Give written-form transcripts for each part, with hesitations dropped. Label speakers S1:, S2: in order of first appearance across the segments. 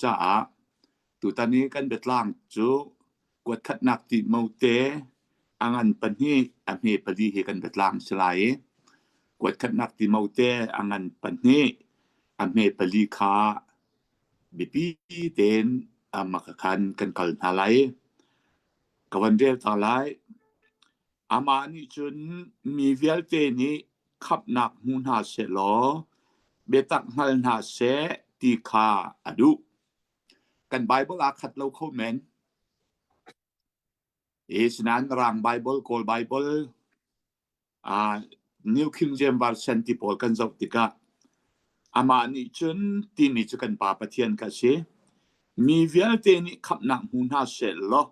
S1: Caah tutan i kan biatlang cu kuatkhatnak timote a ngan pahnih a hme pali hi kan biatlang si lai i kuatkhatnak timote a ngan pahnih a hme pali kha biapi tein a khan kan kal hna lai. Ka van rel ta lai. Amah nih cun mi vialte nih khamhnak hmu hna sehlaw biatak hngal hna seh ti kha a duh. Kan Baibal aa khat lo kho men. Hi sinain Mirang Baibal, Kawl Baibal, uh, New King James Version ti pawl kan zoh tikah amah nih cun timi cu kan Pa Pathian ka si. Mi vialte nih khamhnak hmu hna seh law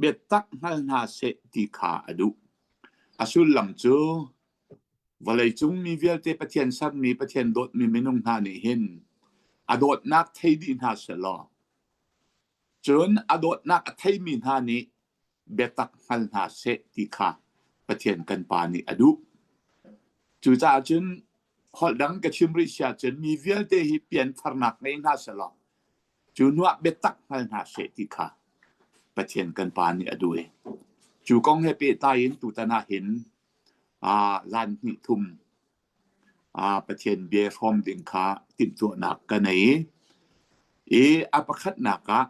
S1: biatak hngal hna seh ti kha a duh. A sullam cu vawleicung mi vialte Pathian sermi Pathian dawtmi minung hna nih hin a dawtnak thei dih hna seh law cun a dawtnak a theimi hna nih biatak hngal hna seh ti kha Pathian kan Pa nih a duh. Cucaah cun holh dang ka chim rih si ahcun mi vialte hi piantharnak ngei hna selaw cu hnuah biatak hngal hna seh ti kha Pathian kan Pa nih a duh i cu kong he pehtlai in tutan ah hin aa zan hnih thum aa Pathian bia hrawm ding kha timhtuahnak ka nei i a pakhatnak ah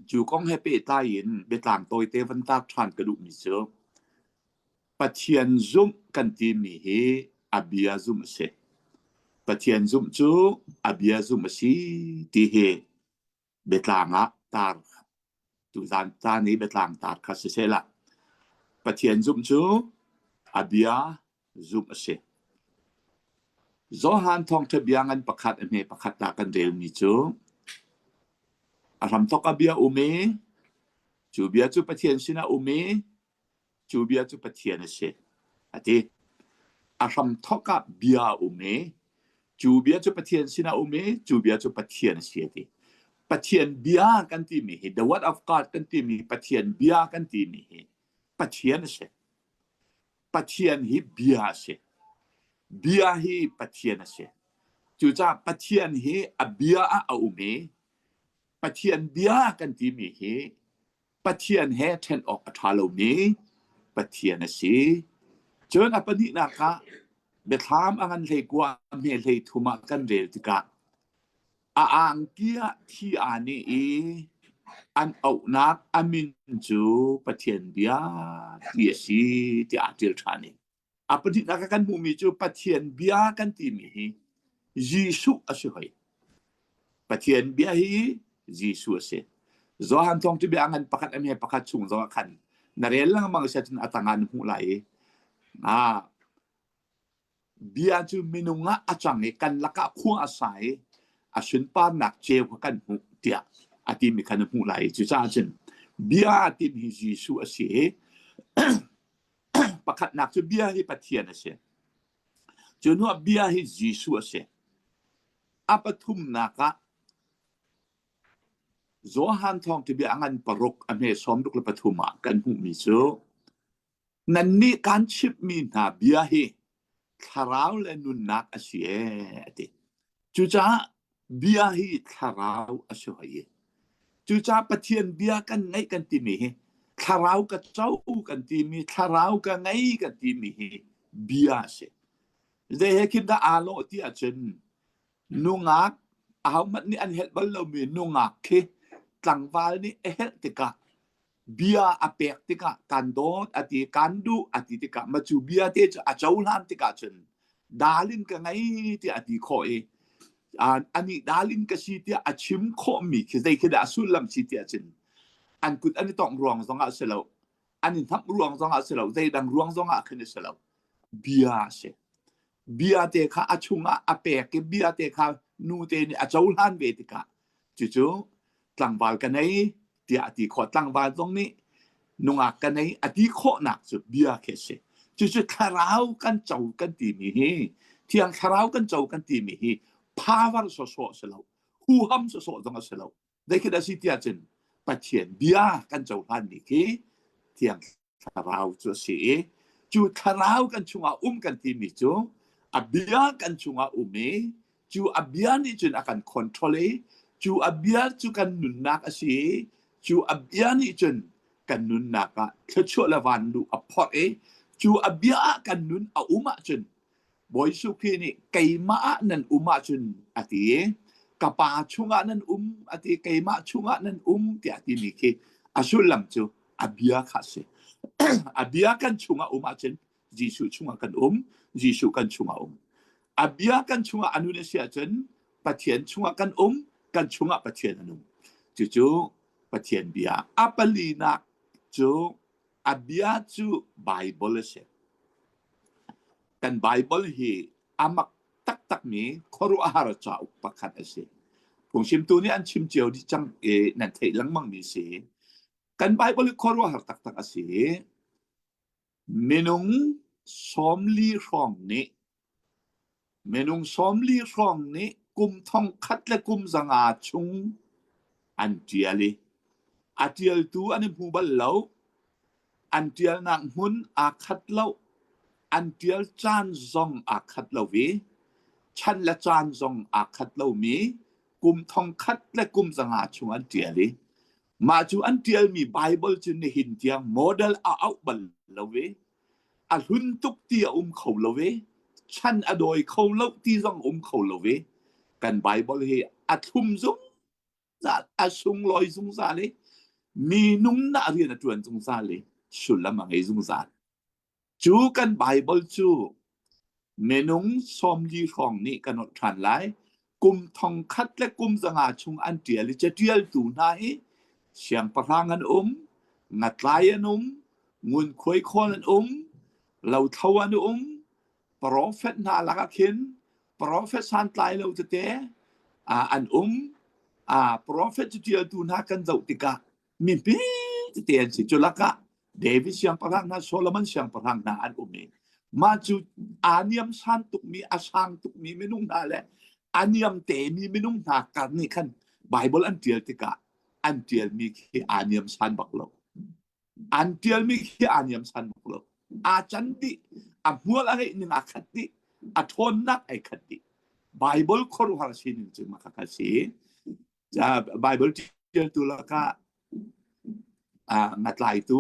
S1: Cu kong he pehtlai in biatlang tawite van tar ṭhan ka duhmi cu Pathian zumh kan timi hi a bia zumh a si. Pathian zumh cu a bia zumh a si ti hi biatlang ah tar tuzan caan i biatlang tar kha si sehla. Pathian zumh cu a bia zumh a si. Johan thawngṭha bia ngan pakhat a hme pakhat ah kan relmi cu a hramthawk ah bia um i cu bia cu Pathian sinah um i cu bia cu Pathian a si a ti. A hramthawk ah bia a um i cu bia cu Pathian sinah um i cu bia cu Pathian a si a ti. Pathian bia kan timi hi the word of God kan timi Pathian bia kan timi hi Pathian a si. Pathian hi bia a si. Bia hi Pathian a si. Cucaah Pathian hi a bia ah a um i Pathian bia kan timi hi Pathian he ṭhen awk a ṭha lomi Pathian a si. Cun a pahnihnak ah biathlam a ngan hlei kua hme hlei thum ah kan rel tikah A angki ah thi aa nih i an auhnak a min cu Pathian bia ti a si tiah aa ṭial ṭhan i a pahnihnak ah kan hmuhmi cu Pathian bia kan timi hi Jesuh a si hoi. Pathian bia hi Jesuh a si. Johan thawngṭha bia ngan pakhat a hme pakhat chung zongah khan na rel lengmang si ahcun a tangah na hmuh lai i ah Bia cu minung ah a cang i kan lakah khua a sa i a sunparnak ceu kha kan hmuh tiah a timi kha na hmuh lai. Cucaah cun bia timi hi Jesuh a si i pakhatnak cu bia hi Pathian a si. Cu hnuah bia hi Jesuh a si. A pathumnak ah Johan thawngṭha a ngan paruk a hme sawm ruk le pathum ah kan hmuhmi cu Nannih kaan chimhmi hna bia hi thlarau le nunnak a si ee, a ti. Cucaah bia hi thlarau a si hoi i cucaah Pathian bia kan ngeih kan timi hi thlarau ka co kan timi thlarau ka ngei kan timi hi bia a si. Zei he khin dah aa lawh ti ahcun nungak ahohmanh nih an helh bal lomi nungak khi tlangval nih a helh tikah bia a pek tikah kan dawt a ti kan duh a ti tikah ma cu bia te cu a cohlan tikah cun dalin ka ngei tiah a ti khawh i anih dalin ka si tiah a chim khawhmi khi zei khi dah a sullam si tiah cun an kut an i tongh ruang zongah si lo an i hnamh ruang zongah si lo zeidang ruang zongah khin a si lo bia a si bia te kha a chungah a pek i bia te kha nu te nih a cohlan ve tikah cucu tlangval ka nei tiah a ti khawh. Tlangval zong nih nungak ka nei a ti khawhnak cu bia khi a si. Cucu thlarau kan co kan timi hi thiang thlarau kan co kan timi hi power sawsawh si lo huham sawsawh zong a si lo zei khi dah si tiah cun Pathian bia kan cohlanmi khi thiang thlarau cu a si i cu thlarau kan chungah um kan timi cu a bia kan chungah um i cu a bia nih cun a kan control i Cu a bia cu kan nunnak a si i cu a bia nih cun kan nunnak ah thluachuah le vanluh a phorh i cu a bia ah kan nun a um ahcun Bawi Jesuh Khrih nih keimah ah nan um ahcun a ti i ka Pa chungah nan um a ti keimah chungah nan um tiah a timi khi a sullam cu a bia kha a si. A bia kan chungah um ahcun Jesuh chungah kan um, Jesuh kan chungah um. A bia kan chungah a nun a si ahcun Pathian chungah kan um, kan chungah Pathian a nung. Cucu Pathian bia. A palinak cu a bia cu Baibal a si. Kan Baibal hi a mak taktakmi khuaruahhar cauk pakhat a si. Phungchimtu nih an chim cio dih cang i nan theih lengmangmi si. Kan Baibal hi khuaruahhar taktak a si. Minung 40 hrawng nih minung 40 hrawng nih kum thongkhat le kum 500 chung an ṭial i a ṭialtu an i hmu bal lo. An ṭialnak hmun aa khat lo. An ṭial caan zong aa khat lo i chan le caan zong aa khat lomi kum thongkhat le kum 500 chung an ṭial i mah cu an ṭialmi Baibal cu nihin tiang model a auh bal lo i a hlun tuk ti a um kho lo i chan a dawi kho lo ti zong um kho lo i kan Baibal hi a thlum zungzal a sunglawi zungzal i mi nung na rian a ṭuan zungzal i sullam a ngei zungzal. Cu kan Baibal cu minung 40 hrawng nih kan holh ṭhan lai. Kum thongkhat le kum 500 chung an ṭial i caṭialtu hna hi siangpahrang an um, ngatlai an um, ngunkhuai khawl an um, lothlo an um, profet hna lakah khin profet santlai lo tete an um. Profet caṭialtu hna kan zoh tikah mipi tete an si. Cu lakah David siangpahrang hna, Solomon siangpahrang hna an um i mah cu aa niamsan tukmi, a sang tukmi minung hna le a niam temi minung hna kar nih khan Bible an ṭial tikah an ṭialmi khi aa niamsan bak lo. An ṭialmi khi aa niamsan bak lo. Aa can dih, a hmual a ngeih ning aa khat dih, a ṭhawnnak ai khat dih. Bible khuaruahhar sining cu mah kha si. Bible ṭialtu lakah ngatlaitu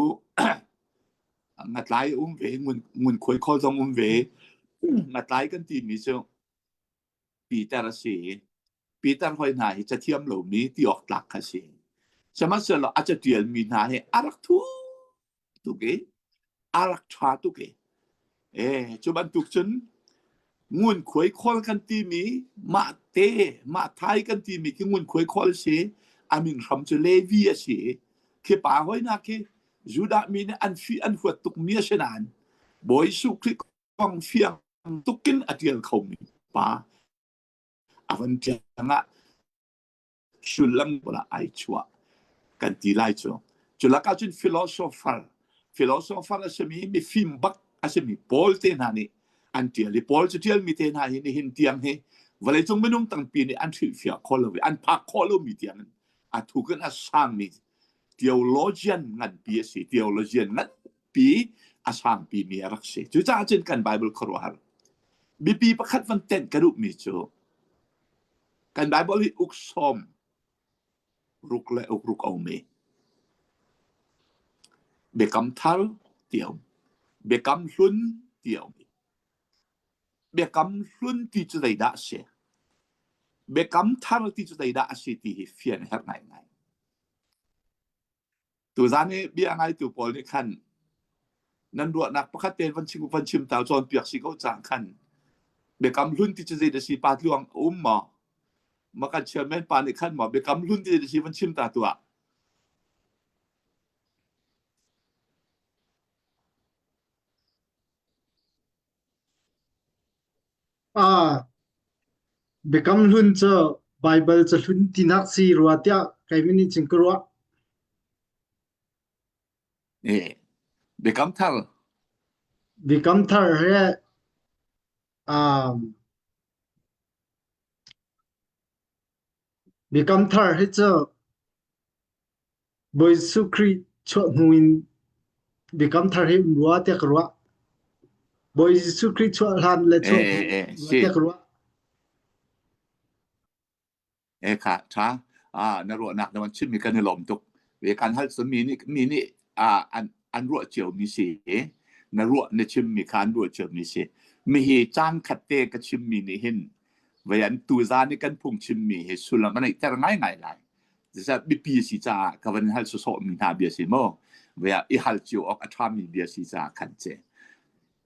S1: ngatlai um ve ngunkhuai khawl zong um ve ngatlai kan timi cu Peter a si Peter hoi hna hi cathiam lomi ti awk tlak kha si sihmanhsehlaw a catialmi hna hi a rak thu tuk i a rak ṭha tuk i e cu bantuk cun ngunkhuai khawl kan timi mah te mah thai kan timi khi ngunkhuai khawl si a min hram cu Levi a si khi pa hoinak khi Judah mi nih an fi an huat tuk mi a si nain Bawi Jesuh Khrih kong fiang tukin a ṭial khomi pa a van tiang ah sullam ah ai chuah kan ti lai cu. Cu lakah cun philosopher philosopher a simi mifim bak a simi Paul te hna nih an ṭial i Paul cu ṭialmi te hna hi nihin tiang hi vawleicung minung tampi nih an hrilhfiah khawh lo i an phak khawh lomi tiang in a thuk in a sangmi theologian nganpi a si theologian nganpi a sangpi mi a rak si cucaah cun kan Bible khuaruahhar bipi pakhat van tenh ka duhmi cu Kan Baibal hi uk 66 le uk ruk a um i Biakam Thar ti a um. Biakam Hlun ti a um. Biakam Hlun ti cu zeidah a si? Biakam Thar ti cu zeidah a si ti hi fian a herh ngaingai. Tuzan i bia ngaitu pawl nih khan nan ruahnak pakhat tein van chim van chim ta cawnpiak si ko cang khan biakam hlun ti cu zei dah si pa tluang a um maw ma kan chairman pa nih khan maw biakam hlun ti zei dah si van chim ta tuah
S2: Ah, Biakam Hlun cu Baibal cahlun tinak si rua tiah keimah nih cun ka ruah.
S1: Eh, biakam thar
S2: Biakam Thar he um, Biakam Thar hi cu Bawi Jesuh Khrih chuah hnu in Biakam Thar hi um rua tiah ka ruah. Bawi Jesuh Khrih chuah hlan le
S1: eh
S2: chuah hnu
S1: eh eh
S2: rua
S1: si
S2: tiah ka ruah.
S1: eh kha tha. Ah na ruahnak na van chimmi kan i lawm tuk. Ve kan hal cu mi nih mi nih ah an an ruah cio mi si na ruah na chimmi kha an ruah cio mi si. Mi hi cang khat te ka chimmi nih hin vei an tu zan i kan phung chimmi hi sullam a neihter ngaingai lai. Zeicah biapi si caah ka van hal sawsawh mi hna bia si maw? Vei ah i hal cio awk a ṭhami bia si caah khan ce.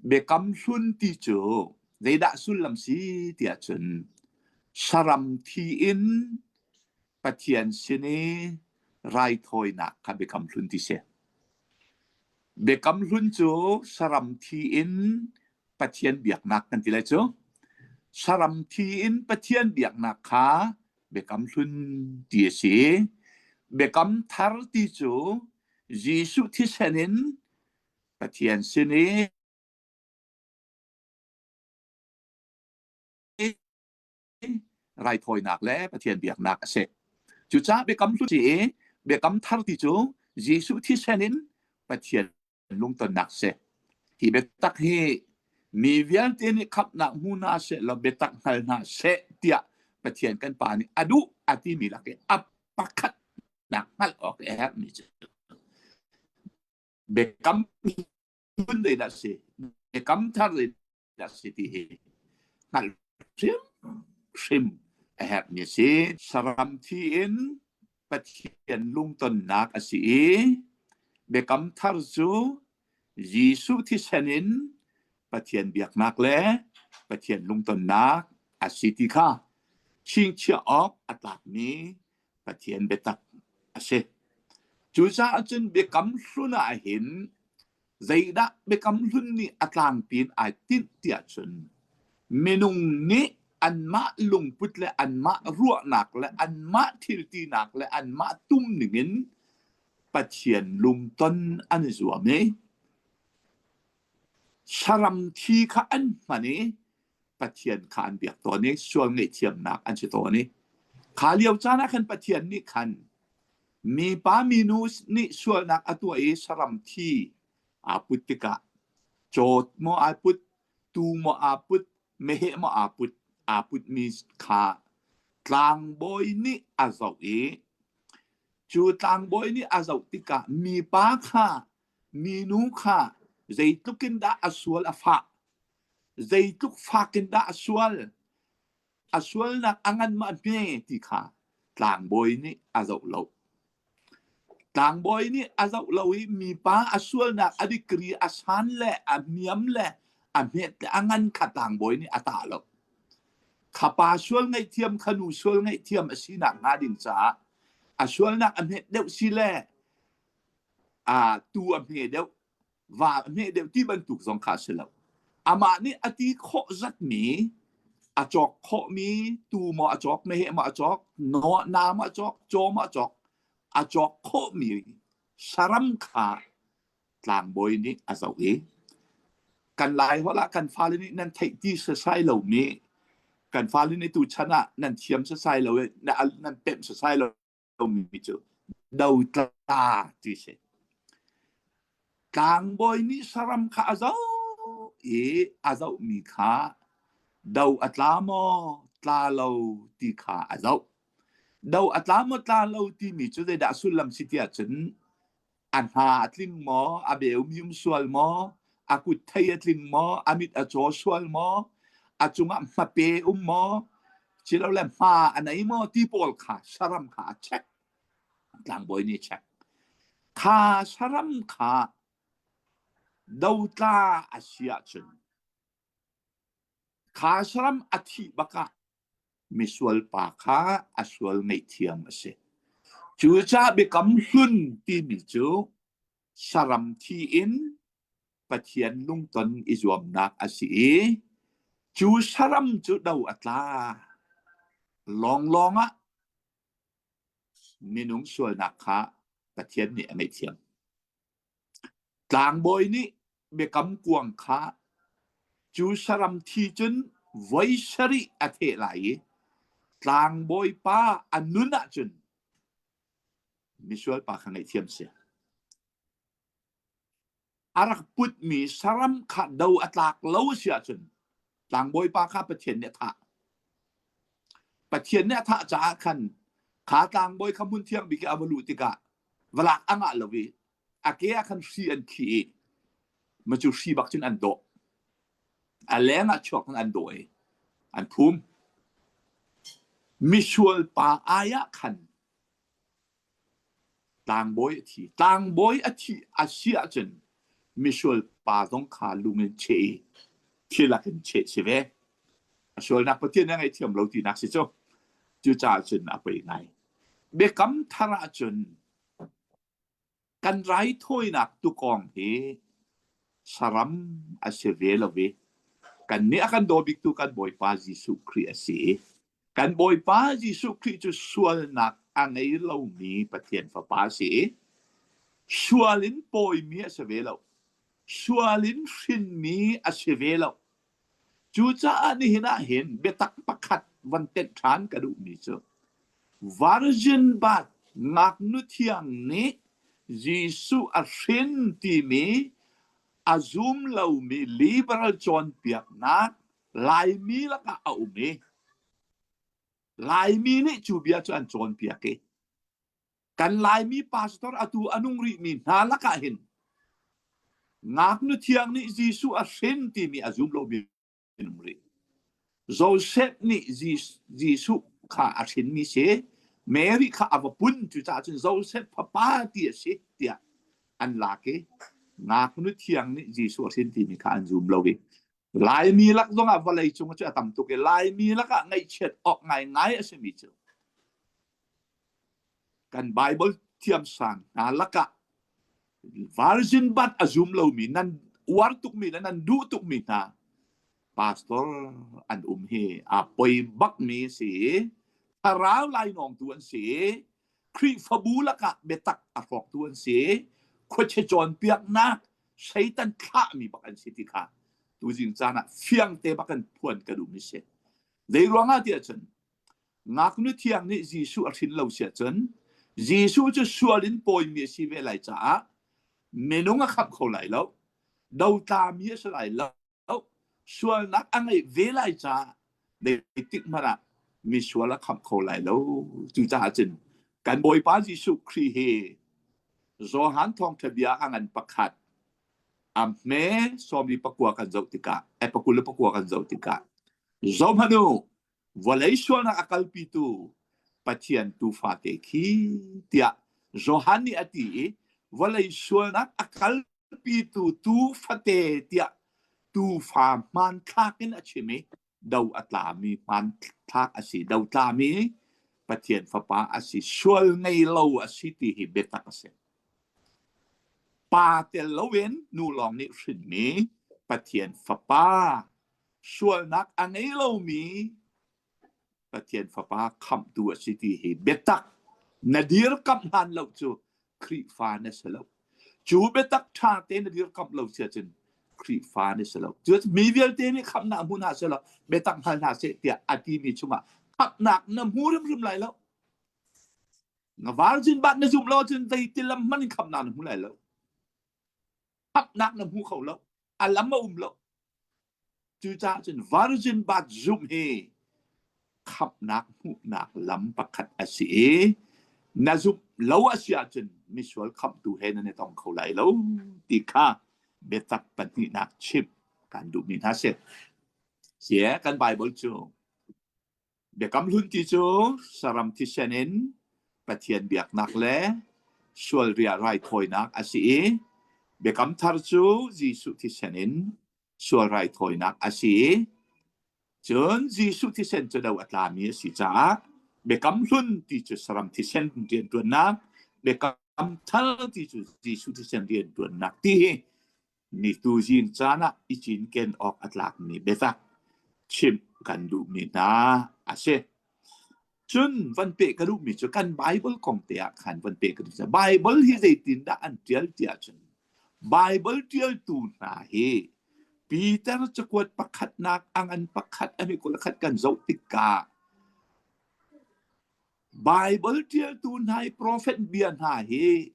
S1: Biakam hlun ti cu zeidah sullam si tiah cun saram thi in Pathian sin i raithawinak kha biakam hlun ti si. Biakam hlun cu saram thi in Pathian biaknak kan ti lai cu. Saram thi in Pathian biaknak kha biakam hlun ti a si. Biakam thar ti cu Jesuh thisen in Pathian sin i raithawinak le Pathian biaknak a si. Cucaah biakam hlun si i biakam thar ti cu Jesuh thisen in Pathian lungtonnak si. Hi biatak hi mi vialte nih khamhnak hmu hna seh law biatak hngal hna seh tiah Pathian kan Pa nih a duh a timi lak i a pakhatnak hngalh awk a herhmi cu biakam hlun zeidah si biakam thar zeidah si ti hi hngalh hrimhrim a herhmi a si. Saram thi in Pathian lungtonnak a si i biakam thar cu Jesuh thisen in Pathian biaknak le Pathian lungtonnak a si ti kha chingchiah awk a tlakmi Pathian biatak a si. Cucaah cun biakam hlun ah hin zeidah biakam hlun nih a tlangpi in ai tinh tiah cun minung nih anmah lungput le anmah ruahnak le anmah thiltinak le anmah tum ningin Pathian lungton an i zuam i saram thi kha an hman i Pathian kha an biak tawn i sual ngaihthiamnak an si tawn i kha lio caan ah khan Pathian nih khan mipa minu nih sualnak a tuah i saram thi aa put tikah caw maw aa put tuu maw aa put meheh maw aa put aa putmi kha tlangbawi nih a zoh i cu tlangbawi nih a zoh tikah mipa kha minu kha zeitluk in dah a sual a fah zeitluk fak in dah a sual a sualnak a ngan ma hme ti kha tlangbawi nih a zoh lo tlangbawi nih a zoh lo i mipa a sualnak a dikri a san le a niam le a hmet le a ngan kha tlangbawi nih a tah lo kha pa sual ngaihthiam kha nu sual ngaihthiam a sinak hnga ding caah a sualnak a hmet deuh si le a tu a hme deuh va a hme deuh ti bantuk zong kha a si lo. Amah nih a ti khawh zatmi, a cawk khawhmi tu maw a cawk, meheh maw a cawk, na maw a cawk, caw maw a cawk, a cawk khawhmi saram kha tlangbawi nih a zoh i kan lai holh ah kan fale nih nan theih ti sasai lomi kan fale nih tu chan ah nan thiam sasai lo i nan pemh sasai lo lomi cu dotla ti si. Tlangbawi nih saram kha a zoh i a zohmi kha do a tla maw tla lo ti kha a zoh. Do a tla maw tla lo timi cu zeidah sullam si tiah cun a hna a tling maw, a beumi um sual maw, a kut thei a tling maw, a mit a caw sual maw, a cungah hmape um maw, silole hma a nei maw ti pawl kha saram kha a check. Tlangbawi nih a check. Kha saram kha dotla a si ahcun kha saram a thih bakah misual pa kha a sual ngaihthiam a si. Cucaah biakam hlun timi cu saram thi in Pathian lungton i zuamnak a si i cu saram cu do a tla lawnglawng ah minung sualnak kha Pathian nih a ngaihthiam. Tlangbawi nih biakam kuang kha cu saram thi cun voi sarih a theh lai i tlangbawi pa a nun ahcun misual pa kha ngaihthiam si. A rak putmi saram kha do a tlak lo a si ahcun tlangbawi pa kha Pathian nih a thah. Pathian nih a thah caah khan. Kha tlangbawi kha hmun thiang bik i a va luh tikah valak a ngah lo i a ke ah khan hri an khih i ma cu hri bak cun an dawh. A leng ah chuak in an dawh i an phum. Misual pa ai ah khan Tlangbawi a thi. Tlangbawi a thih a si ahcun misual pa zong kha lung in cheh i thilak in cheh si ve. A sualnak Pathian a ngaihthiam lo tinak si cu. Cucaah cun a poi ngai. Biakam thar ahcun kan raithawinak tukawng hi saram a si ve lo i kannih a kan daw biktu kan Bawipa Jesuh Khrih a si i Kan Bawipa Jesuh Khrih cu sualnak a ngei lomi Pathian Fapa a si i sual in pawimi a si ve lo. Sual in hrinmi a si ve lo. Cucaah nihin ah hin biatak pakhat van tenh ṭhan ka duhmi cu Virgin birth ngaknu thiang nih Jesuh a hrin timi a zum lomi liberal cawnpiaknak Laimi lakah a um i Laimi nih cu bia cu an cawnpiak i kan Laimi pastor atu a nung rihmi hna lakah hin ngaknu thiang nih Jesuh a hrin timi a zum lomi an um rih. Joseph nih Jesuh kha a hrinmi si, Mary kha a va pun cucaah cun Joseph fapa ti a si tiah an lak i ngaknu thiang nih Jesuh a hrin timi kha an zum lo i Laimi lak zongah vawlei cung cu a tam tuk i Laimi lakah ngaihchiat awk ngaingai a simi cu kan Bible thiamsang hna lakah virgin birth a zum lomi nan uar tukmi le nan duh tukmi hna pastor an um hi a poi bakmi si thlarau lainawngtu an si Khrihfabu lakah biatak a hrawktu an si khuachia cawnpiaknak Satan thlahmi bak an si ti kha tuzing caan ah fiangte bak in phuan ka duhmi si. Zei ruangah tiah cun ngaknu thiang nih Jesuh a hrin lo si ahcun Jesuh cu sual in pawimi a si ve lai caah minung a khamh kho lai lo, dotlami a si lai lo, sualnak a ngeih ve lai caah zeitik hmanh ah misual a khamh kho lai lo. Cucaah cun kan Bawipa Jesuh Khrih hi Johan thawngṭha bia a ngan pakhat a hme sawmi pakua kan zoh tikah eh pakul le pakua kan zoh tikah zohhmanh u vawlei sualnak a kalpitu Pathian tuufa te khi tiah Johan nih a ti i vawlei sualnak a kal pitu tuu fate tiah tuufa hmanthlak in a chim i do a tlami hmanthlak a si. Do tlami Pathian fapa a si. Sual ngei lo a si ti hi biatak a si. Pa tel loin nu lawng nih hrinmi Pathian fapa sualnak a ngei lomi Pathian Fapa khamhtu a si ti hi biatak na dirkamh hlan lo cu Khrihfa na si lo. Cu biatak ṭha te na dirkamh lo si ahcun Khrihfa na si lo. Cu mi vialte nih khamhnak hmu hna seh law biatak hngal hna seh tiah a timi chungah khamhnak na hmu hrimhrim lai lo. Na virgin bat na zumh lo ahcun zeiti lam hmanh in khamhnak na hmu lai lo. Khamhnak na hmu kho lo. A lam a um lo. Cucaah cun virgin birth zumh hi khamhnak hmuhnak lam pakhat a si i na zumh lo a si ahcun misual khamhtu he nan i tong kho lai lo ti kha biatak pahnihnak chimh kan duhmi hna si. Sie kan Bible cu Biakam Hlun ti cu saram thisen in Pathian biaknak le sual riah raithawinak a si i Biakam Thar cu Jesuh thisen in sual raithawinak a si i cun Jesuh thisen cu do a tlami a si caah Biakam Hlun ti cu saram thisen rianṭuannak, Biakam Thar ti cu Jesuh thisen rianṭuannak ti hi ni tuzing caan ah i cinken awk a tlakmi biatak chimh kan duhmi hna a si. Cun van peh ka duhmi cu kan Bible kong te ah khan van peh ka duh. Bible hi zeitindah an ṭial ti ahcun Bible ṭialtu hna hi Peter cakuat pakhatnak a ngan pakhat a mi kul khat kan zoh tikah Bible ṭialtu hna i profet bia hna hi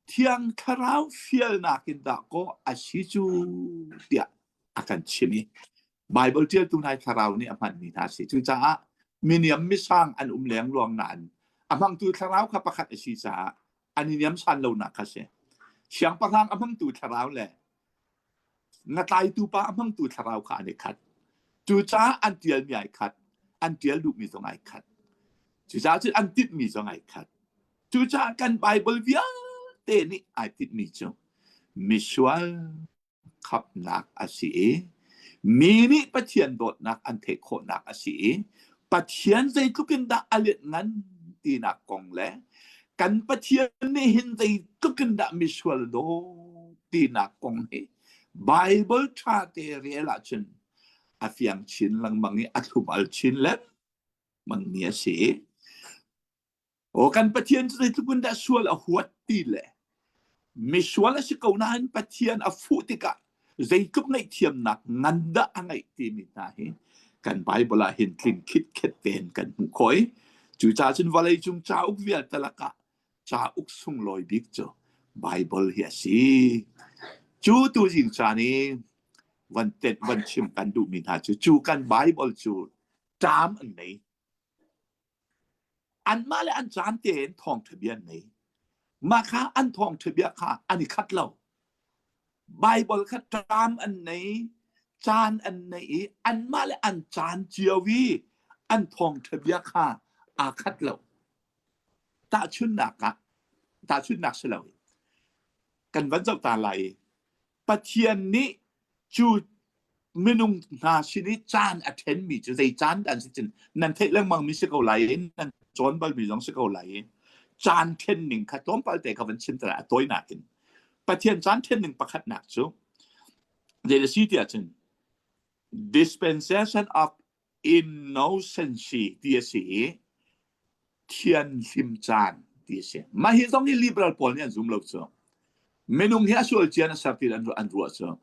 S1: Thiang Thlarau fialnak in dahkaw a si cu tiah a kan chim i Baibal ṭialtu hna i Thlarau nih a hmanmi hna a si. Cucaah miniam misang an um lengluang nain A hmangtu thlarau kha pakhat a si caah an i niamsan lonak kha si. Siangpahrang a hmangtu thlarau le ngatlaitu pa a hmangtu thlarau kha an i khat. Cucaah an ṭialmi ai khat, an ṭial duhmi zong ai khat. Cucaah cun an tinhmi zong ai khat. Cucaah kan Baibal vialte nih ai tinhmi cu misual khamhnak a si i mi nih Pathian dawtnak an theih khawhnak a si i Pathian zeitluk in dah a lianhngan tinak kong le kan Pathian nih hin zeitluk in dah misual daw tinak kong hi Baibal ṭha te rel ahcun a fiang chin lengmang i a thlum al chin lengmang mi a si. Aw kan Pathian cu zeitluk in dah sual a huat ti le misual a si ko nain Pathian a fuh tikah zeitluk ngaihthiamnak ngan dah a ngeih timi hna hi kan Bible ah hin tling khitkhet tein kan hmuh khawh i cucaah cun vawlei cung cauk vialte lakah cauk sunglawi bik cu Bible hi a si. Cu tuzing caan i van tenh van chim kan duhmi hna cu cu kan Bible cu ṭam an nei. Anmah le an caan tein thawngṭha bia an ngei. Mah kha an thawngṭha bia kha an i khat lo. Baibal kha ṭam an nei, caan an nei i anmah le an caan cio i an thawngṭha bia kha aa khat lo. Tahchunhnak ah, tahchunhnak si loin kan van zoh ta lai i Pathian nih cu minung hna sin i caan a ṭhenmi cu zei caan dah an si cun nan theih lengmang mi si ko lai i nan cawn balmi zong si ko lai i caan ṭhen ning kha tlawmpal te kha van chim ta a tawinak in Pathian caan ṭhen ning pakhatnak cu zei a si tiah cun dispensation of innocency ti a si i thianhlim caan ti a si. Mah hi zong hi liberal pawl nih an zum lo cu. Minung hi a sual cian a ser ti an, an ruah cu.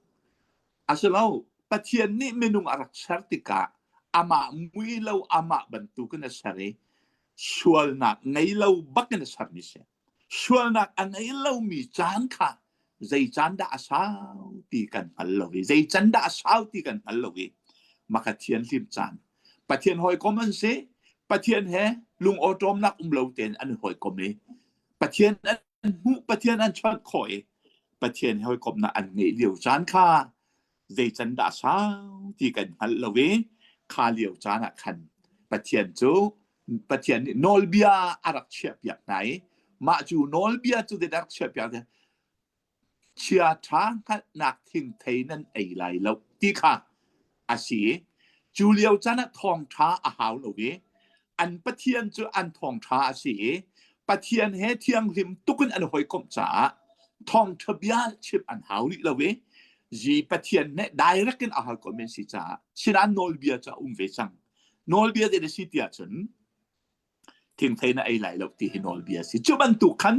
S1: A si lo, Pathian nih minung a rak ser tikah amah mui lo amah bantukin a ser i sualnak ngei lo bakin a sermi si. Sualnak a ngei lomi caan kha zei caan dah a sau ti kan hngal lo i zei can dah a sau ti kan hngal lo i maka thianhlim caan Pathian hawikom an si Pathian he lung awṭawmnak um lo tein an hawikom i Pathian an hmuh Pathian an chawnh khawh i Pathian he hawikomnak an ngeih lio caan kha zei can dah sau ti kan hngal lo i kha lio caan ah khan Pathian cu Pathian nih nawlbia a rak chiahpiak hna i mah cu nawlbia cu zeidah a rak chiahpiak hna? Chiaṭha hngalhnak thingthei nan ei lai lo ti kha a si i cu lio caan ah thawngṭha a hau lo i an Pathian cu an thawngṭha a si i Pathian he thianghlim tuk in an hawikomh caah thawngṭha bia chimh an hau rih lo i zi Pathian nih direct in a hawikom an si caah sinain nawlbia cu a um ve cang. Nawlbia zei a si tiah cun thingthei na ei lai lo ti hi nawlbia a si. Cu bantuk khan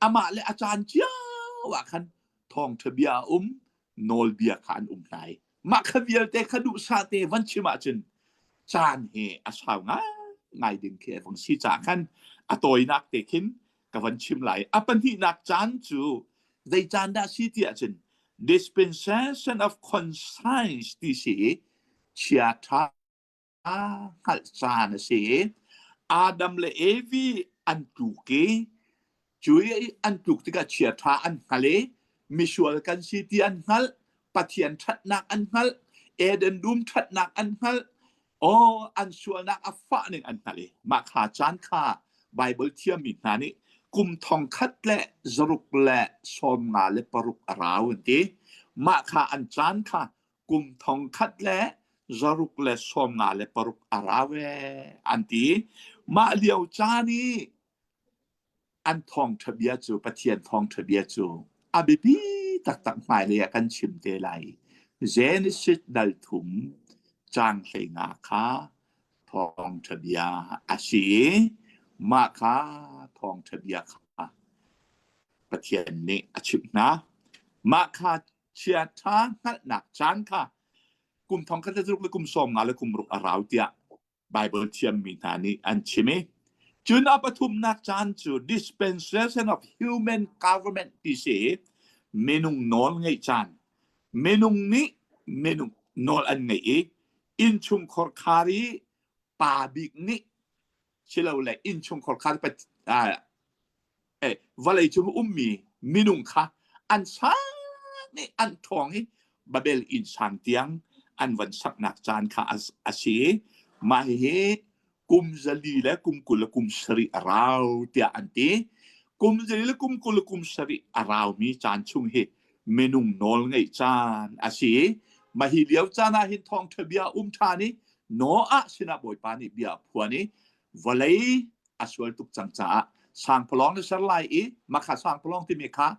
S1: amah le a caan cio ah khan thawngṭha bia a um, nawlbia kha an um hna i mah kha vialte kha duhsah te van chim ahcun caan hi a sau ngai ding khi a vung si caah khan a tawinak te khin ka van chim lai. A pahnihnak caan cu zei caan dah si ti ahcun dispensation of conscience ti si i chiaṭha hngalh caan a si i Adam le Evi an tluk i cu i an tluk tikah chiaṭha an hngal i misual kan si ti an hngalh, Pathian ṭhatnak an hngalh, Eden dum ṭhatnak an hngalh, aw an sualnak a fah ning an hngalh i mah kha caan kha Baibal thiammi hna nih kum thongkhat le 656 a rau an ti. Mah kha an caan kha kum 1656 a rau ee an ti. Mah lio caan i an thawngṭha bia cu Pathian thawngṭha bia cu a biapi taktak hmailei ah kan chim te lai. Genesis dal thum caang 15 kha thawngṭha bia a si i mah kha thawngṭha bia kha Pathian nih a chimh hna. Mah kha chiaṭha hngalhnak caan kha kum thong khat le zaruk le kum sawm nga le kum ruk a rau tiah Baibal thiammi hna nih an chim i cun a pathumnak caan cu dispensation of human government ti si i minung nawl ngeih caan minung nih minung nawl an ngeih i innchungkhar khar i pa bik nih. Silole innchungkhar kha vawlei cung ummi minung kha an sang i an ṭhawng i Babel inn sang tiang an van saknak caan kha a si. Mah hihi kum zali le kum 20 le kum sarih a rau tiah an ti. Kum zali le kum 20 le kum sarih a raumi caan chung hi minung nawl ngeih caan a si. Mah hi lio caan ah hin thawngṭha bia um ṭhan i Noah sinah Bawipa nih bia a phuan i vawlei a sual tuk cang caah sangpalawng na ser lai i makha sangpalawng timi kha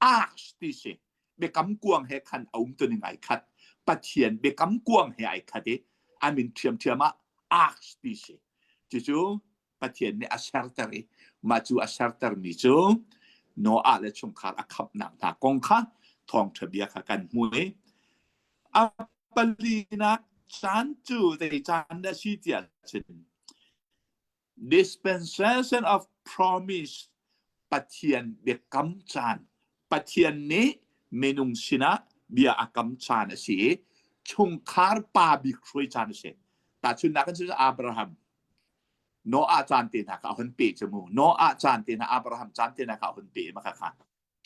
S1: ark ti si biakam kuang he khan a um tuning ai khat pathian biakam kuang he ai khat i a min ṭhiamṭhiam ah ark ti si cucu pathian nih a serter i mah cu a sertermi cu Noah le chungkhar a khamhnak hna kong kha thawngṭha bia kha kan hmu i a palinak caan cu zei caan dah si tiah cun dispensation of promise Pathian biakam caan Pathian nih minung sinah bia a kam caan a si i chungkhar pa bik hruai caan a si. Tahchunhnak kan cu Abraham Noah caan te hna kha a hun pe cu mu. Noah caan te hna Abraham caan te hna kha a hun pe ma kha kha.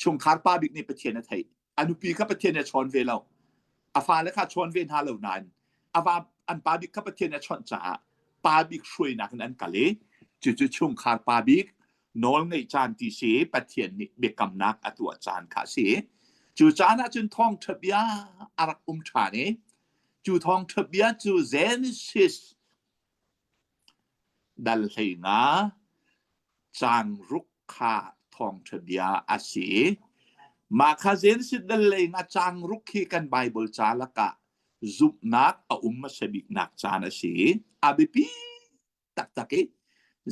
S1: Chungkhar pa bik nih Pathian a theih. A nupi kha Pathian a chawn ve lo. A fale kha chawn ve hna lo nain a va an pa bik kha Pathian a chawnh caah pa bik hruainak in an kal i cucu chungkhar pa bik nawl ngeih caan ti si Pathian nih biakamnak a tuah caan kha a si. Cu caan ah cun thawngṭha bia a rak um ṭhan i cu thawngṭha bia cu Genesis Dal 15 caang ruk kha thawngṭha bia a si. Mah kha Genesis dal 15 caang ruk hi kan Baibal ca lakah zumhnak a um hmasa biknak caan a si. A biapi taktak i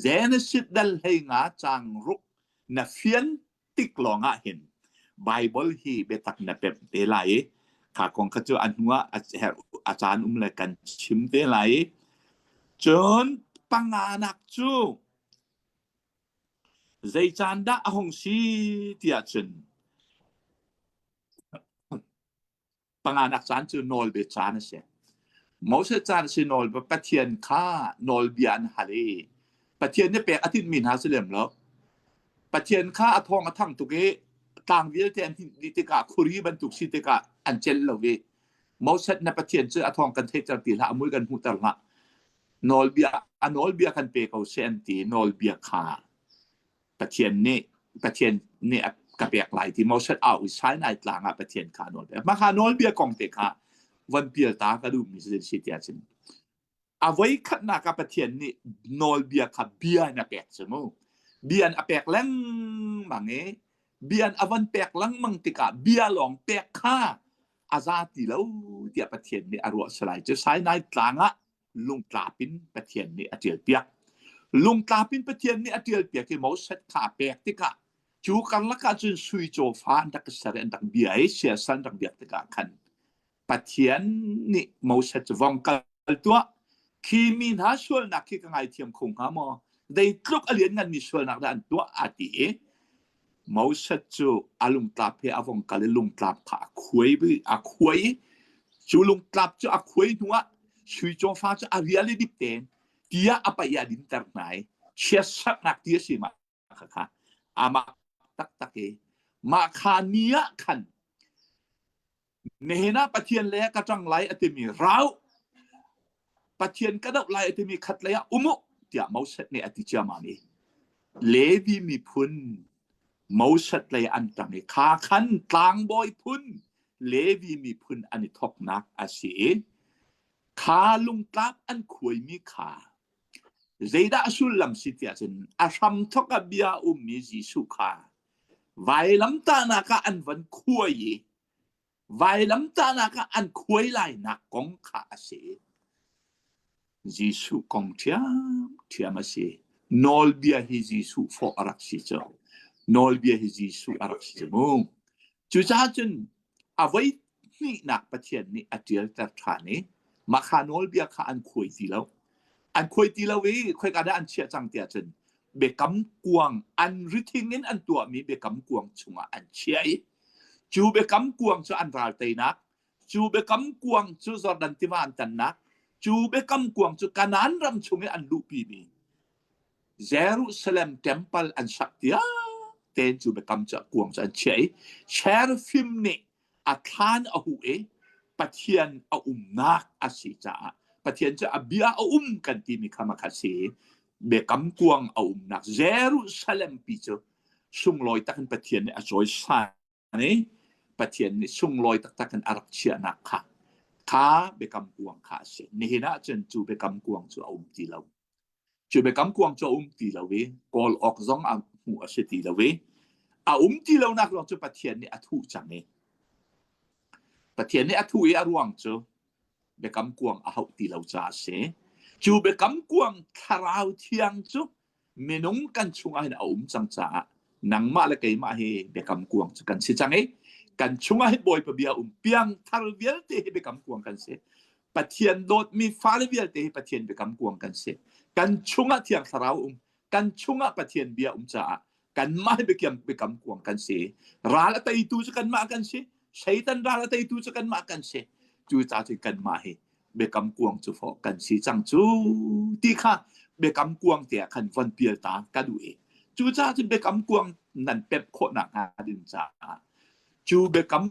S1: Genesis dal 15 caang ruk na fian tik lawng ah hin Baibal hi biatak na pemh te lai i kha kong kha cu a hnu ah a caan um le kan chim te lai i cun panganak cu zei caan dah a hung si tiah cun Panganak caan cu nawlbia caan a si. Moses caan a si nawlbia Pathian kha nawlbia an hal i Pathian nih pek a tinhmi hna si lem lo. Pathian kha a thawng a thang tuk i tlang vialte an hninh dih tikah khuri bantuk si tikah an celh lo i Moses na Pathian cu a thawng kan theihter ti hlah a mui kan hmuhter hlah nawlbia a nawlbia kan pe ko seh an ti nawlbia kha Pathian nih Pathian nih a ka pek lai ti Moses au i Sinai tlang ah Pathian kha nawl pek. Mah kha nawlbia kong te kha von pial ta ka duhmi si si tiah cun a voi khatnak ah Pathian nih nawlbia kha bia in a pek cu mu. Bia in a pek lengmang i bia in a von pek lengmang tikah bia lawng pek kha a za ti lo tiah Pathian nih a ruah salai cu Sinai tlang ah lungtlap in Pathian nih a ṭialpiak. Lungtlap in Pathian nih a ṭialpiak i Moses kha a pek tikah cu karlak ah cun sui cawfa an rak ser i an rak bia i siasal an rak biak tikah khan Pathian nih Moses cu vong kal tuah khi mi hna sualnak khi ka ngaithiam kho hnga maw zeitluk a liannganmi sualnak dah an tuah a ti i Moses cu a lungtlap he a vong kal i lungtlap kha a khuai a khuai i cu lungtlap cu a khuai hnuah sui cawfa cu a rial i dip tein tiah a paih i a dinter hna i chiatserhnak ti a si mah kha amah taktak i mah kha ni ah khan Nihin ah Pathian lei ah ka ṭang lai a timi rau Pathian ka doh lai a timi khat lei ah um u tiah Moses nih a ti ciammam i Levi miphun Moses lei an ṭang i kha khan tlangbawi phun Levi miphun an i thawknak a si i kha lungtlap an khuaimi kha zeidah a sullam si tiah cun a hramthawk ah bia a ummi Jesuh kha vailamtahnak ah an van khuai i Vailamtahnak ah an khuai lainak kong kha a si. Jesuh kong ṭhiamṭhiam a si. Nawlbia hi Jesuh fawh a rak si cu. Nawlbia hi Jesuh a rak si cu mu. Cucaah cun a voi hnihnak Pathian nih a ṭialter ṭhan i mah kha nawlbia kha an khuai ti lo. An khuai ti lo i khoika dah an chiah cang tiah cun biakam kuang an rithing in an tuahmi biakam kuang chungah an chiah i Cu biakam kuang cu an ral teinak, cu biakam kuang cu Jordan tiva an tannak, cu biakam kuang cu Kanaan ram chung i an luhpimi. Jerusalem temple an sak tiang tein cu biakam cu a kuang cu an chiah i seraphim nih a thlan a huh i Pathian a umnak a si caah Pathian cu a bia a um kan timi kha makha si biakam kuang a umnak Jerusalem pi cu sunglawi takin Pathian nih a cawisan i Pathian nih sunglawi taktak in a rak chiahnak kha kha biakam kuang kha a si. Nihin ah cun cu biakam kuang cu a um ti lo. Cu biakam kuang cu a um ti lo i kawl awk zong a hmuh a si ti lo i a um ti lonak ruang cu Pathian nih a thuh cang i Pathian nih a thuh i a ruang cu biakam kuang a hauh ti lo caah a si. Cu biakam kuang thlarau thiang cu minung kan chungah hin a um cang caah nangmah le keimah hi biakam kuang cu kan si cang i kan chungah hin Bawipa bia um piangthar vialte hi biakam kuang kan si. Pathian dawtmi fale vialte hi Pathian biakam kuang kan si. Kan chungah Thiang Thlarau um, kan chungah Pathian bia um caah kanmah hi biakam biakam kuang kan si. Ral a teitu cu kanmah kan si. Satan ral a teitu cu kanmah kan si. Cu ca cun kanmah hi biakam kuang cu fawh kan si cang cu ti kha biakam kuang te ah khan von pial ta ka duh i cucaah cun biakam kuang nan pemh khawh nakhnga ding caah cu biakam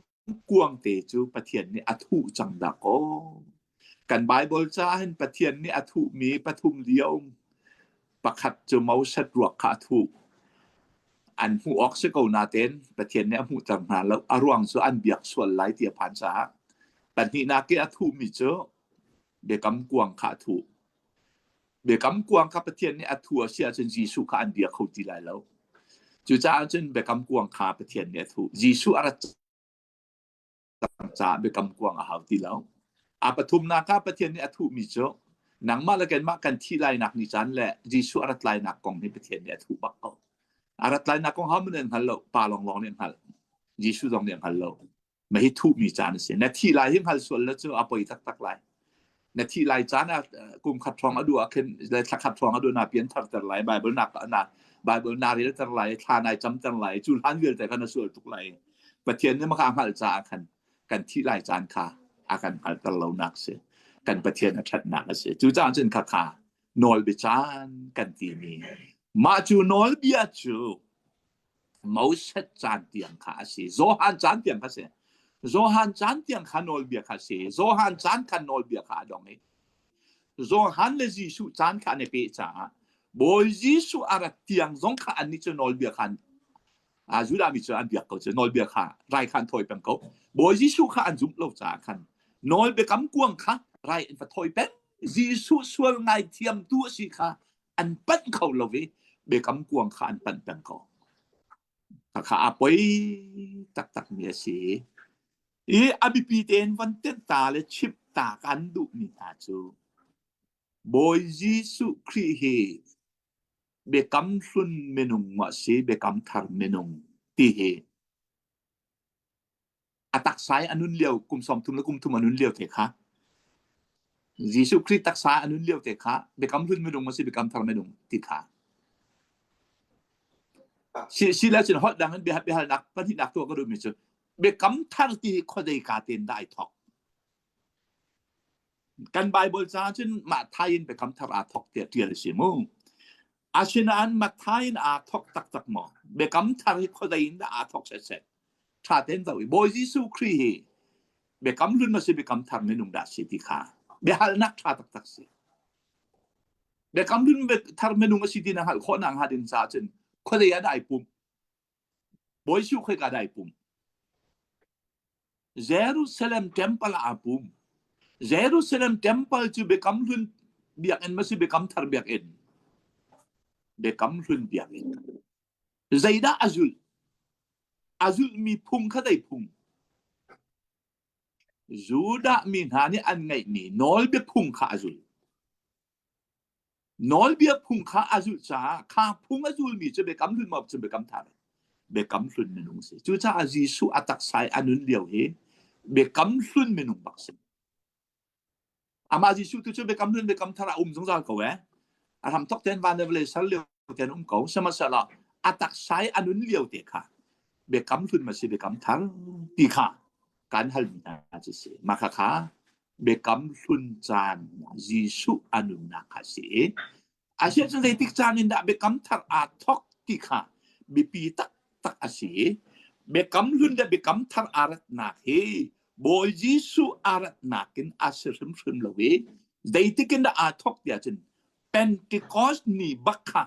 S1: kuang te cu Pathian nih a thuh cang dah kaw kan Bible ca hin Pathian nih a thuhmi pathum lio pakhat cu Moses ruak kha a thuh an hmuh awk si ko nain Pathian nih a hmuhter hna lo a ruang cu an biak sual lai ti a phan caah pahnihnak i a thuhmi cu biakam kuang kha a thuh biakam kuang kha Pathian nih a thuh a si ahcun Jesuh kha an bia kho ti lai lo cucaah cun biakam kuang kha Pathian nih a thuh Jesuh a rat caah biakam kuang a hau ti lo. A pathumnak ah Pathian nih a thuhmi cu nangmah le kanmah kan thih lainak ni caan le Jesuh a rat lainak kong hi Pathian nih a thuh bak ko. A rat lainak kong hohmanh nih an hngal lo, pa lawnglawng nih an hngalh. Jesuh zong nih an hngal lo. Mah hi thuhmi caan a si. Na thih lai hi hngal sual lo cu a poi taktak lai. Na thih lai caan ah kum khat hrawng a duh ah khin le thla khat hrawng a duh na pian tharter lai Bible na na Bible na relter lai thla nai camter lai cu hlan vialte kha na sual tuk lai Pathian nih maka hngalh caah khan kan thih lai caan kha a kan hngalhter lonak si. Kan Pathian a ṭhatnak a si. Cucaah cun khakha nawlbia caan kan timi mah cu nawlbia cu Moses caan tiang kha a si. Johan caan tiang kha a si. Johan caan tiang kha nawlbia kha a si. Johan caan kha nawlbia kha a dong i Johan le Jesuh caan kha an i peh caah Bawi Jesuh a rat tiang zong kha annih cu nawlbia kha a Judah mi cu an biak ko cu nawlbia kha rai kha an thawi peng ko Bawi Jesuh kha an zumh lo caah khan nawl biakam kuang kha rai an va thawi peng Jesuh sual ngaithiamtu a si kha an panh kho lo i biakam kuang kha an panh peng ko kha a poi taktak mi a si i a biapi tein van tenh ta le chimh ta kan duhmi hna cu Bawi Jesuh Khrih hi biakam hlun minung maw si biakam thar minung ti hi a taksa i a nun lio kum 30 le kum thum a nun lio te kha Jesuh Khrih taksa a nun lio te kha biakam hlun minung maw si biakam thar minung ti kha si si le cun holh dang in biahalnak pahnihnak tuah ka duhmi cu biakam thar ti hi khuadei ka ten dah ai thok Kan Bible ca cun Matthai in biakam thar aa thawk tiah ṭial a si mu. Asinain Matthai in aa thawk taktak maw? Biakam thar hi khuazei in dah aa thawk setset? Ṭha tein zoh i Bawi Jesuh Khrih hi biakam hlun maw si biakam thar minung dah si ti kha biahalnak ṭha taktak si. Biakam hlun thar minung a si ti na hngalh khawh nak hnga ding caah cun khuazei ah dah ai pum? Bawi Jesuh khoika dah ai pum? Jerusalem temple ah aa pum. Jerusalem temple cu Biakam Hlun biakinn ma si Biakam Thar biakinn? Biakam Hlun biakinn. Zeidah a zulh? A zulhmi phung kha zei phung? Judah mi hna nih an ngeihmi nawlbia phung kha a zulh. Nawlbia phung kha a zulh caah kha phung a zulmi cu biakam hlun maw cu biakam thar biakam hlun minung si. Cucaah Jesuh a taksa i a nun lio hi biakam hlun minung bak si. Amah Jesuh tu cu biakam hlun biakam thar a um zungzal ko eh. A hramthok ten van le vawlei ser lio ten um ko. Sihmanhsehlaw a taksa i a nun lio te kha biakam hlun ma si biakam thar ti kha kan halmi hna cu si. Mah kha kha Biakam Hlun caan Jesuh a nunnak kha a si i. Asiah cun zeitik caan in dah biakam thar aa thawk ti kha biapi taktak a si i biakam hlun le biakam thar aa ratnak hi Bawi Jesuh aa ratnak in a si hrimhrim lo i zeitik in dah aa thawk tiah cun Pentecost ni bak kha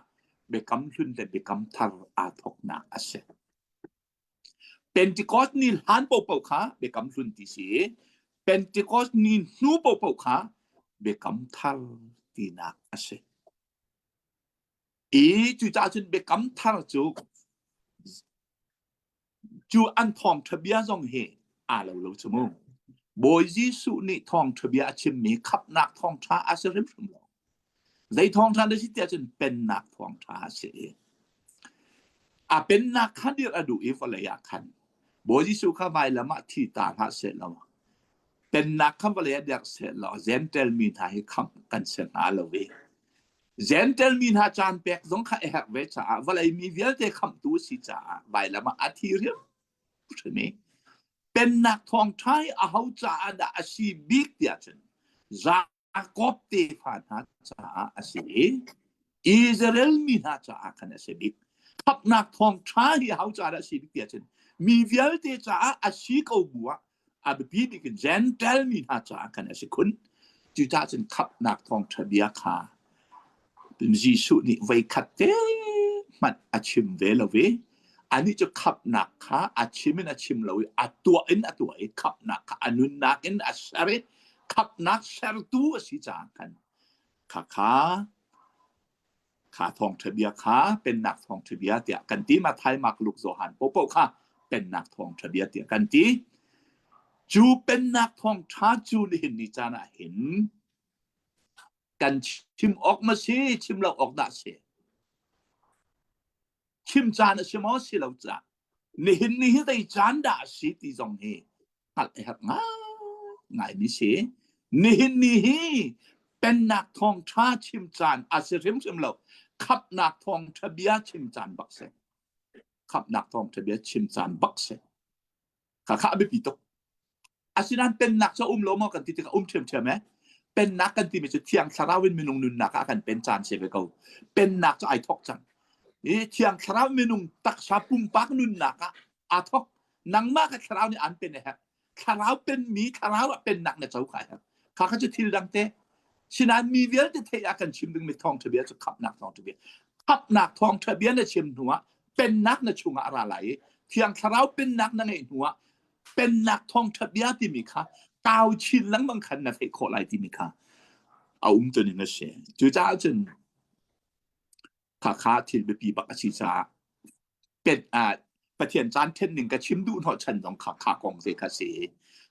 S1: biakam hlun le biakam thar aa thawknak a si. Pentecost ni hlan paohpaoh kha biakam hlun ti si i Pentecost ni hnu paohpaoh kha biakam thar tinak a si. I cucaah cun biakam thar cu cu an thawngṭha bia zong hi aa lo lo cu mu. Bawi Jesuh nih thawngṭha bia a chimmi khamhnak thawngṭha a si hrimhrim lo. Zei thawngṭha na si tiah cun pennak thawngṭha a si. A pennak kha dirh a duh i vawlei ah khan Bawi Jesuh kha vailam ah thi ta hlah seh law pennak kha vawlei ah derh seh law Jentail mi hna hi khamh kan si hnga lo i Jentail mi hna caan pek zong kha a herh ve caah vawlei mi vialte khamhtu a si caah vailam ah a thi hrimhrim i pennak thawngṭha hi aho caah dah a si bik tiah cun Jakob tefa hna caah a si i Israel mi hna caah khan a si bik. Khamhnak thawngṭha hi aho caah dah a si bik tiah cun mi vialte caah a si ko bu ah a biapi bik in Jentail mi hna caah khan a si khun. Cucaah cun khamhnak thawngṭha bia kha Jesuh nih voikhat te hmanh a chim ve lo i anih cu khamhnak kha a chim in a chim lo i a tuah in a tuah i khamhnak kha a nunnak in a ser i khamhnak sertu a si caah khan khakha kha thawngṭha bia kha pennak thawngṭha bia tiah kan ti Matthai Mark Luke Johan popo kha pennak thawngṭha bia tiah kan ti cu pennak thawngṭha cu nihin ni caan ah hin kan chim awk ma si chim lo awk dah si chim caan a si maw si lo caan nihin ni hi zei caan dah a si ti zong hi hngalh a herh ngai mi si nihin ni hi pennak thawngṭha chim caan a si hrimhrim lo khapnak thawngṭha bia chim caan bak si khapnak thawngṭha bia chim caan bak si Kha kha a biapi tuk. Asinain pennak cu a um lo maw kan ti tikah um ṭhiamṭhiam eh. Pennak kan timi cu Thiang Thlarau in minung nunnak ah a kan pen caan si ve ko. Pennak cu ai thawk cang. I Thiang Thlarau minung taksa pumpak nunnak ah aa thawk. Nangmah kha Thlarau nih aan pen a herh. Thlarau penmi Thlarau ah pennak na co kha a herh. Kha kha cu thil dang te. Sinain mi vialte theih ah kan chim dingmi thawngṭha bia cu khamhnak thawngṭha bia. Khamhnak thawngṭha bia na chim hnuah pennak na chungah a ra lai i Thiang Thlarau pennak na ngeih hnuah pennak thawngṭha bia timi kha kau chin lengmang khan na theih khawh lai timi kha a um tuning a si. Cucaah cun khakha thil biapi bak a si caah pen ah Pathian caan ṭhen ning ka chim duh hnawh chan zong kha kha kong te kha si.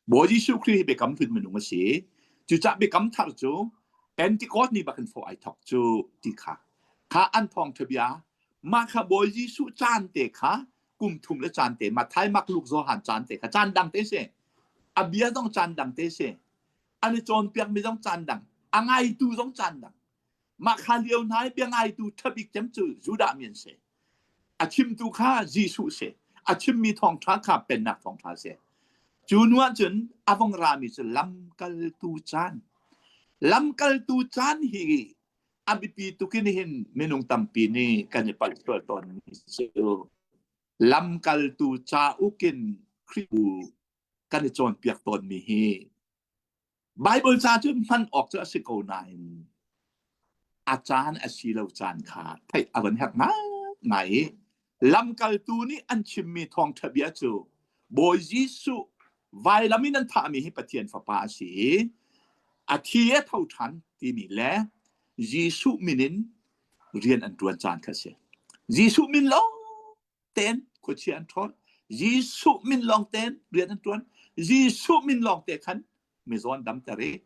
S1: Bawi Jesuh Khrih hi biakam hlun minung a si. Cucaah biakam thar cu Pentecost ni bak in fo ai thok cu ti kha kha an thawngṭha bia Mah kha Bawi Jesuh caan te kha kum thum le caan te Matthai, Mark, Luke, Johan caan te kha caan dang te si. A bia zong caan dang te si. An i cawnpiakmi zong caan dang. A ngaitu zong caan dang. Mah kha lio hna i bia ngaitu ṭha bik cem cu Judah mi an si. A chimtu kha Jesuh si. A chimmi thawngṭha kha pennak thawngṭha si. Cu nu ahcun a vong rami cu lamkaltu caan. Lamkaltu caan hi a biapi tuk in hin minung tampi nih kan i palh sual tawnmi cu lamkaltu cauk in Khrihfabu kan i cawnpiak tawnmi hi Bible ca cu hman awk cu a si ko nain a caan a si lo caan kha theih a van herh ngai i lamkaltu nih an chimmi thawngṭha bia cu Bawi Jesuh vailam in an thahmi hi Pathian fapa a si i a thi a tho ṭhan timi le Jesuh min in rian an ṭuan caan kha a si. Jesuh min lawng tein khuachia an ṭhawl. Jesuh min lawng tein rian an ṭuan. Jesuh min lawng te khan mizaw an damter i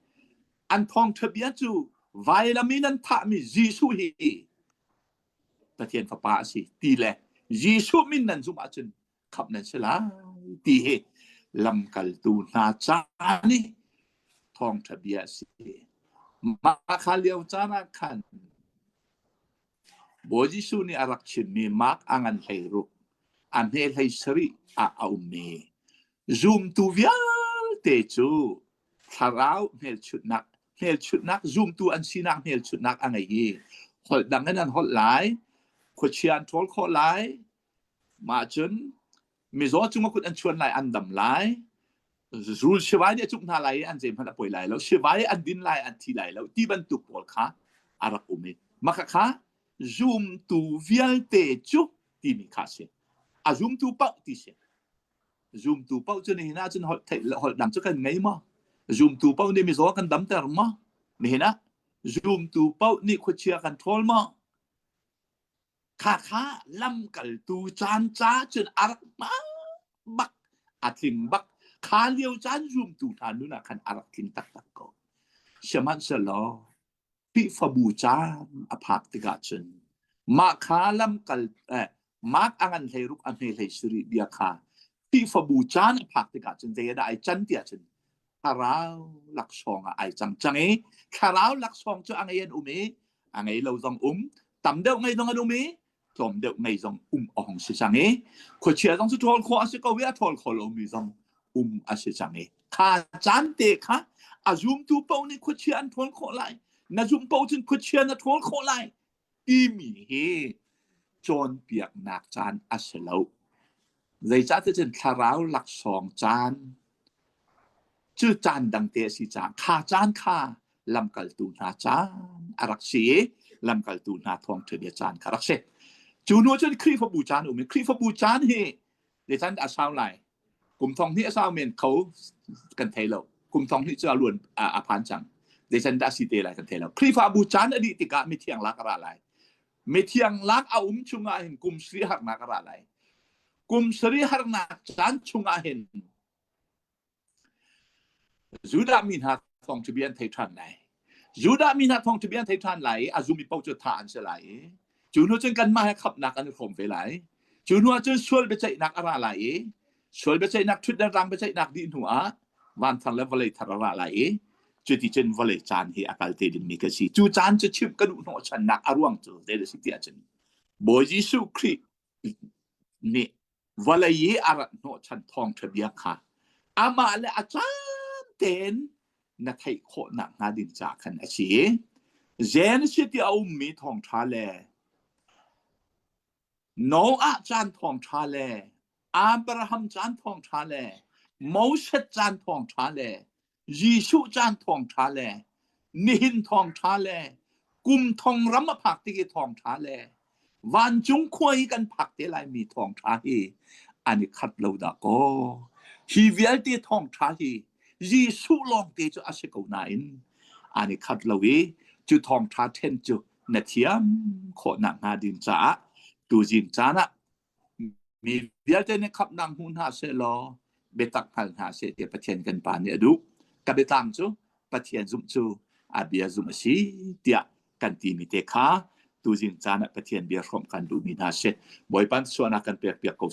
S1: an thawngṭha bia cu vailam in an thahmi Jesuh hi Pathian fapa a si ti le Jesuh min nan zumh ahcun khamh nan si lai ti hi lamkaltu hna caan i thawngṭha bia a si. Mah kha lio caan ah khan Bawi Jesuh nih a rak chimmi Mark a ngan 16 a hme 17 ah a ummi zumtu vialte cu thlarau hmelchunhnak hmelchunhnak zumtu an sinak hmelchunhnak a ngei i. Holh dang in an holh lai, khuachia an ṭhawl khawh lai, mah cun mizaw cung a kut an chuan lai, an dam lai, rul sivai nih a cuk hna lai i an zeihmanh a poi lai lo, sivai an din lai, an thi lai lo, ti bantuk pawl kha a rak um i mah kha zumtu vialte cu timi kha a si. A zumtu paoh ti si. Zumtu paoh cu nihin ah cun holh theih holh dang cu kan ngei maw? Zumtu paoh nih mizaw kan damter maw? Nihin ah zumtu paoh nih khuachia kan ṭhawl maw? Kha kha lamkaltu caan ca cun a rak hmaan bak, a tling bak. Kha lio caan zumtu hna nun ah khan a rak tling taktak ko. Sihmanhsehlaw Khrihfabu caan a phak tikah cun mah kha lamkal eh, Mark a ngan hleiruk a hme hlei sarih bia kha Khrihfabu caan a phak tikah cun zei dah ai can tiah cun thlarau laksawng ah ai cang cang i thlarau laksawng cu a ngei an um i a ngei lo zong um tam deuh ngei zong an um i tlawm deuh ngei zong um a hung si cang i khuachia zong cu ṭhawl khawh a si ko i a ṭhawl kho lomi zong um a si cang i kha caan te kha a zumtu paoh nih khuachia an ṭhawl khawh lai na zumh paoh cun khuachia na ṭhawl khawh lai timi hi cawnpiaknak caan a si lo zeicahtiah cun thlarau laksawng caan Cu caan dangte a si caah kha caan kha lamkaltu hna caan a rak si i lamkaltu hna thawngṭha bia caan kha rak si. Cu hnu cun Khrihfabu caan um i Khrihfabu caan hi zeican a sau lai? Kum thong hnih a sau men kho kan thei lo. Kum thong hnih cu a luan a phan cang. Zeican dah si te lai kan thei lo. Khrihfabu caan a dih tikah mithiang lak a ra lai. Mithiang lak a um chungah hin kum sarih harnak a ra lai. Kum sarih harnak caan chungah hin Judah mi hna thawng cu bia an thei ṭhan lai. Judah mi hna thawng cu bia an thei ṭhan lai i a zummi paoh cu thah an si lai i cu hnu cun kanmah he khamhnak an i hrawm ve lai. Cu hnu ah cun sual biaceihnak a ra lai i sual biaceihnak ṭhutdan rang biaceihnak dih hnu ah van thar le vawlei thar a ra lai i cuti cun vawlei caan hi a kal te dingmi ka si. Cu caan cu chimh ka duh hnawhchannak a ruang cu zei a si ti ahcun Bawi Jesuh Khrih nih vawlei i a rat hnawhchan thawngṭha bia kha amah le a caan tein na theih khawh nakhnga ding caah khan a si i Genesis ti a ummi thawngṭha le Noah caan thawngṭha le Abraham caan thawngṭha le Moses caan thawngṭha le Jesuh caan thawngṭha le nihin thawngṭha le kum thong ram a phak tik i thawngṭha le vancung khua i kan phak te laimi thawngṭha hi an i khat lo dah kaw. Hi vialte thawngṭha hi Jesuh lawngte cu a si ko nain an i khat lo i cu thawngṭha ṭhen cu na thiam khawh nakhnga ding caah tuzing caan ah Mi vialte nih khamhnak hmu hna sehlaw biatak hngal hna seh tiah Pathian kan Pa nih a duh. Ka biatlang cu Pathian zumh cu a bia zumh a si tiah kan timi te kha tuzing caan ah Pathian bia hrawmh kan duhmi hna si. Bawipa suahnak kan pek piak ko.